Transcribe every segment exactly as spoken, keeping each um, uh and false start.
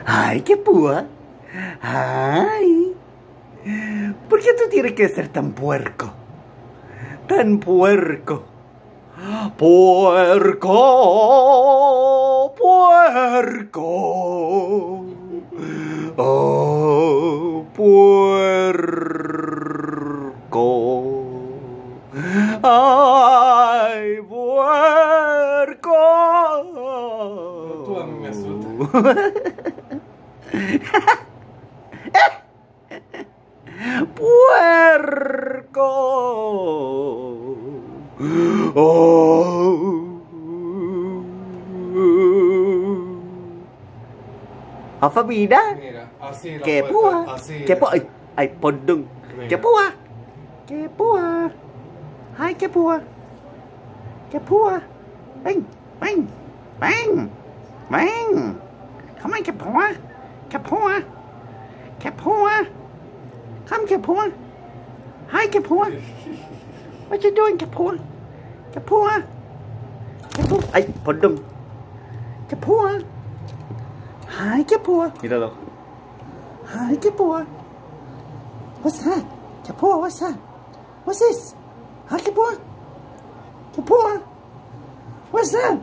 Hi, Kepua. Hi. ¿Por qué tú tienes que ser tan puerco? Tan puerco. Puerco, puerco. Oh, puerco. Ay, puerco. Tú a mí me asustas. Puerco. Oh. Håfa biha? Mira, así la puerta, así. Kepua. Ay, ay, pondong. Mira. Kepua. Kepua. Hi, Kepua. Kepua. Bang, bang, bang, bang. Come on, Kepua. Kepua. Kepua. Come, Kepua. Hi, Kepua. What you doing, Kepua? Kepua. Kepua. Ay, pondong. Kepua. Hi, Kepua. Míralo. Hi, Kepua. What's that? Kepua, what's that? What's this? Hi, Kepua. Kepua. What's that?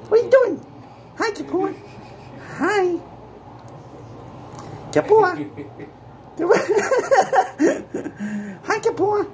What are you doing? Hi, Kepua. Hi. Kepua. Hi, Kepua.